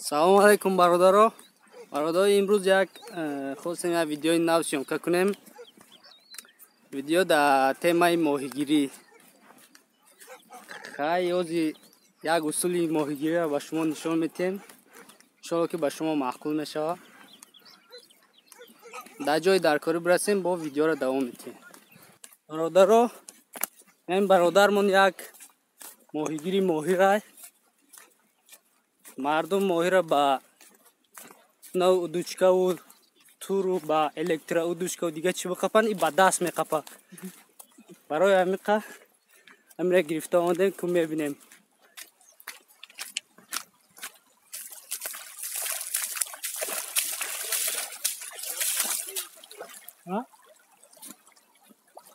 Салом алейкум бародаро. Бародаро, имрӯз як хостем як видеои нав съёмка кунем. Видео дар темаи моҳигирӣ. Хай ози як усули моҳигириро ба шумо нишон медиҳем. Иншоалло ки ба шумо маъқул мешавад. Дар ҷои даркорӣ бирасем, бо видеоро давом медиҳем. Бародаро, ин бародармон як моҳигири моҳирай. Мардум моҳиро ба нав удучкаву туру ба электроудучкаву дига чӣ биқапанд, и ба даст меқапад. Барои ҳамиқа ҳамира гирифта омадем, ку мебинем.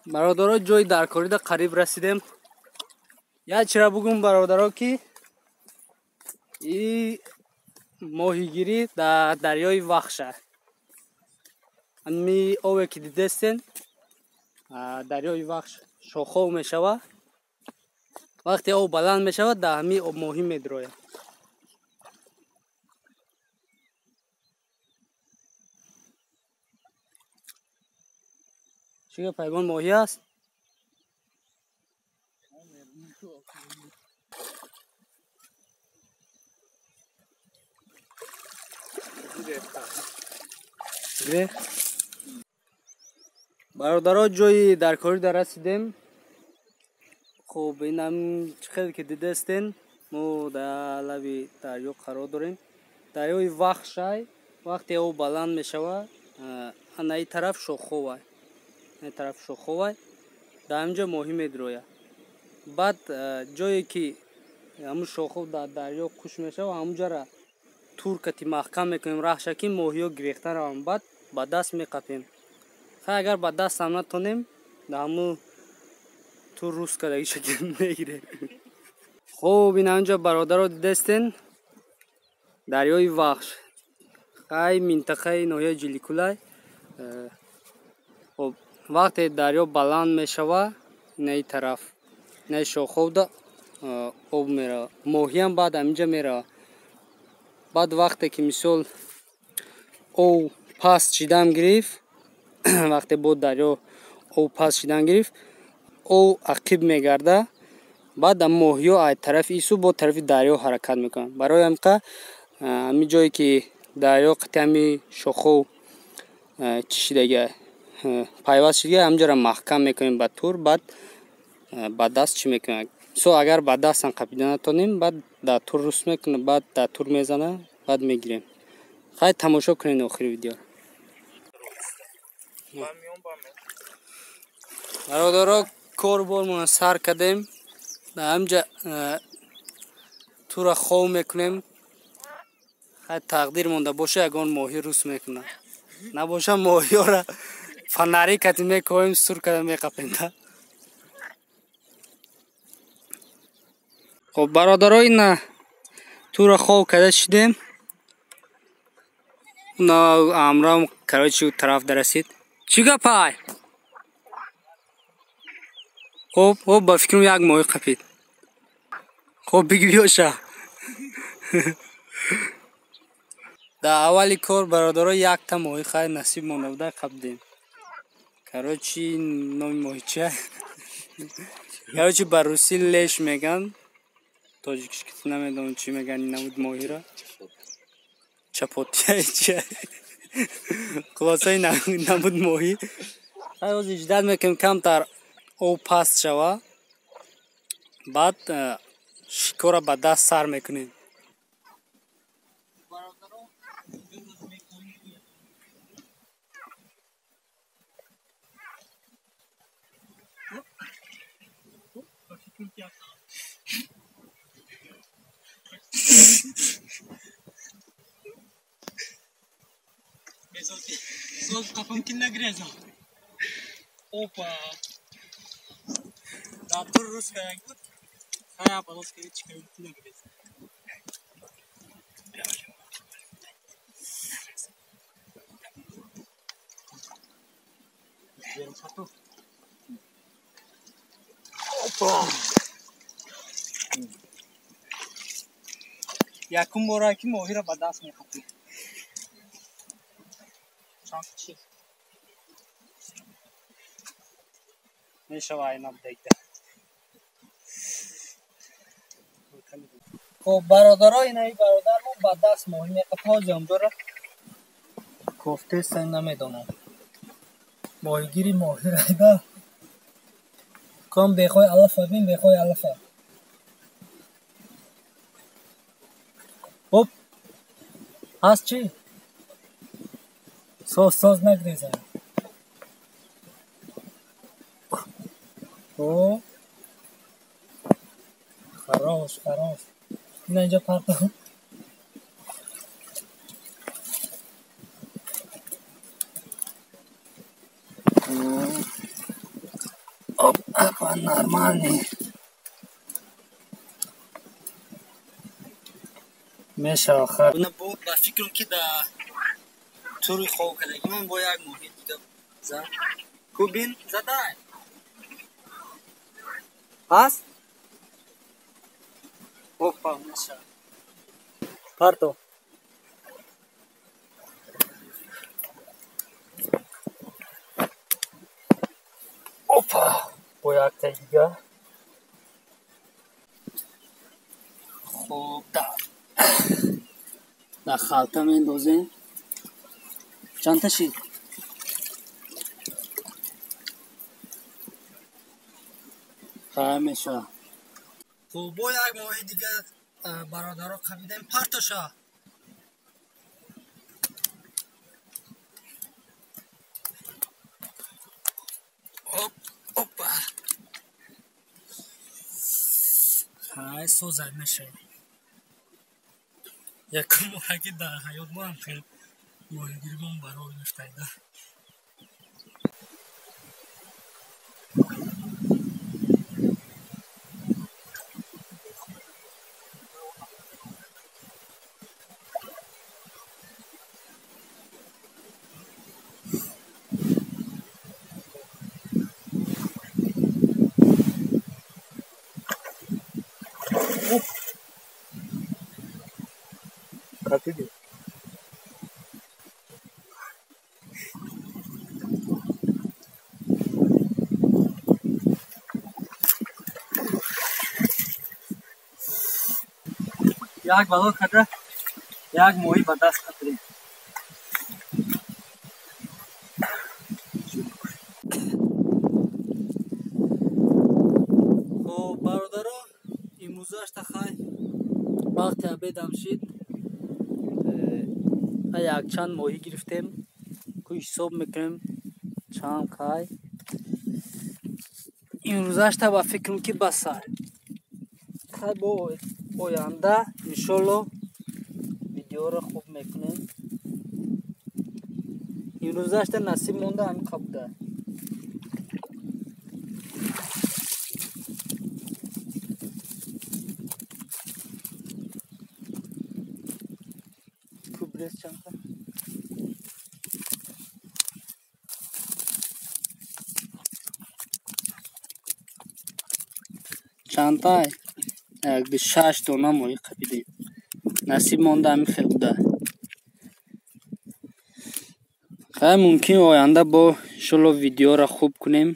Бародаро, ҷои даркорида қариб расидем. Як чира бугум бародаро, ки и моҳигирӣ дар дарёи Вахша. Ами обе ки дидестен, дарёи Вахш шохов мешавад. Вақте об баланд мешавад, дар ҳамин об моҳӣ медрояд. Чӣ гап, ягон моҳӣ аст? Бародаро, ҷои даркорида расидем. Хуб, инам чӣ хел ки дидестен, мо дар лаби дарё қарор дорем. Дарёи Вахшай, вақте об баланд мешавад, ана ин тараф шоховай. Ин тараф шоховай. Дар ҳаминҷо моҳӣ медрояд. Баъд ҷое ки ҳамун шохов дар дарё куш мешавад, ҳамунҷара тур кати маҳкам мекунем, раҳша ки моҳиҳо гирехта раванд. Баъд ба даст меқапем. Хай агар ба даст ҳам натонем, дар ҳамун тур рӯз кардагиша мегирем. Хуб, ин ҳаминҷо бародаро дидестен, дарёи Вахш. Хай минтақаи ноҳияи Ҷиликулай. Хуб, вақте дарё баланд мешавад, инаи тараф, инаи шоховда об меравад. Моҳиам баъд ҳаминҷо меравад. Баъд вақте ки мисол об паст шидан гирифт, вақте бо дарё об паст шидан гирифт, об ақиб мегарда. Баъд моҳиҳо аз тарафи ису бо тарафи дарё ҳаракат мекунанд. Барои ҳамқа ҳамин ҷое ки дарё қати ҳами шохов чӣ шидага пайваст шидага, ҳаминҷоро маҳкам мекунем ба тур, баъд ба даст чӣ мекунем. Мисол агар ба дастам қапида натонем, баъд дар тур рӯс мекунем, баъд дар тур мезана, баъд мегирем. Хай тамошо кунед охири видео. Бародаро, кор бормона сар кардем. Дар ҳаминҷа тура хов мекунем. Хай тақдир монда боша, ягон моҳӣ рӯс мекунад. Набоша моҳиёра фонари кати мекоҳем, сур карда меқапем. Хоб бародаро, ина тура хов карда шидем. На амрам короче тараф дарасид. Чӣ гапай? Хоб, хоб, ба фикрам як моҳӣ қапид. Хоб бигирёша. Дар аввали кор бародаро якта моҳӣ хай насиб монда буда, қапидем. Короче, номи моҳӣ чия? Короче, ба русӣ леш меган. Тоҷикиш ки намедонам чӣ меган ин намуд моҳиро. Чапотия чия? Хулоса ин намуд моҳӣ. Хай ҳозир иҷдат мекунем камтар об паст шава. Баъд шикора ба даст сар мекунем. Опа! Да, тур русская буд. Хая балоска чика нагреза. Опа! Якум бора ки моҳиро ба даст мехапем. Чанд чи? Мешава айна будагида. Хоб бародаро, инаи бародармо ба даст моҳӣ мехапа. Ҳозир онҷоро кофтеста, намедонам. Моҳигири моҳирайда. Ком бехои алафа бин, бехои алафа. Оп. Ҳаст чӣ? Соз соз нагрезам. О. Хорош, хорош. Ина инҷо парто. Оп, апа, нормальный. Мешава хар. Ба фикрам ки да тури хоб кардагӣ ман бо як моҳи дига зад. Кубин задай. Ҳаст? Опа, мешава. Парто. Опа, бо якта дига. Хоб, да. Дар халта мендозем. Чандта шид? Хай мешава. Хуб, бо як моҳи дига бародаро қабидем. Партоша. Оп, опа. Хай созай мешава. Якум моҳаки дар ҳаёт моам хел моҳигиримон барор мефтайда. Капиди. Як бало карда, як моҳӣ ба даст қапидем. Хоб бародаро, имрӯзашта хай вақти обедам шид. Якчанд моҳӣ гирифтем. Ку ҳисоб мекунем чанд қай. Имрӯзашта ба фикрам ки басай. Хай бо оянда иншолло видеоро хуб мекунем. Имрӯзашта насиб монда ҳамин қабуда. Кубрес чанта. Чантай як ду шаш дона моҳӣ қабидем. Насиб монда ҳамин хел буда. Хай мумкин оянда бо иншолло видеоро хуб кунем.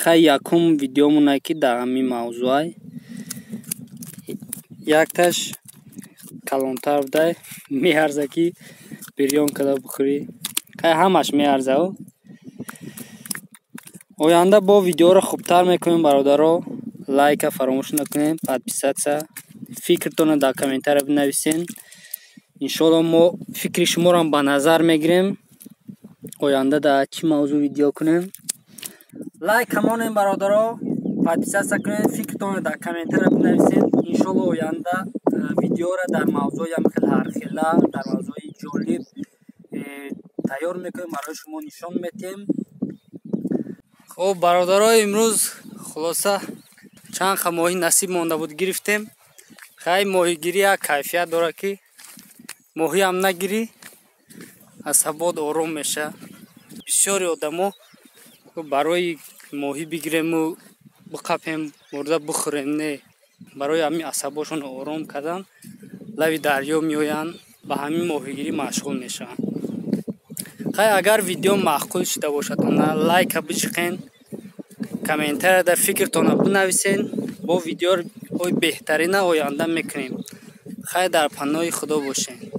Хай якум видеомона ки дар ҳамин мавзӯай. Якташ калонтар будай, меарза ки бирён карда бихӯрӣ. Хай ҳамаш меарза. Оянда бо видеоро хубтар мекунем бародаро. Лайка фаромӯш накунем, подписаться, фикртонро дар комментария бинависен. Иншолло мо фикри шуморо ба назар мегирем. Оянда дар чӣ мавзӯъ видео кунем. Лайк монем бародаро, подписаться кунем, фикртонро дар комментария бинависен. Иншолло оянда видеоро дар мавзӯи ҳам хел ҳархела, дар мавзӯи ҷолиб тайёр мекунем, барои шумо нишон метиҳем. Хоб бародаро, имрӯз хулоса чанд ха моҳӣ насиб монда буд гирифтем. Хай моҳигирӣ як кайфият дорад ки моҳӣ ҳам нагирӣ, асабот ором меша. Бисёри одамо барои моҳӣ бигирему биқапем, бурда бихӯрем, не. Барои ҳамин асабошон ором кардан Лави дарё меоянд, ба ҳамин моҳигирӣ машғул мешаванд. Хай, агар видео маъқул шуда бошад, лайка бичиқен, комментарияда фикртона бинависен. Бо видеоҳои беҳтарина оянда мекунем. Хай, дар паноҳи Худо бошед.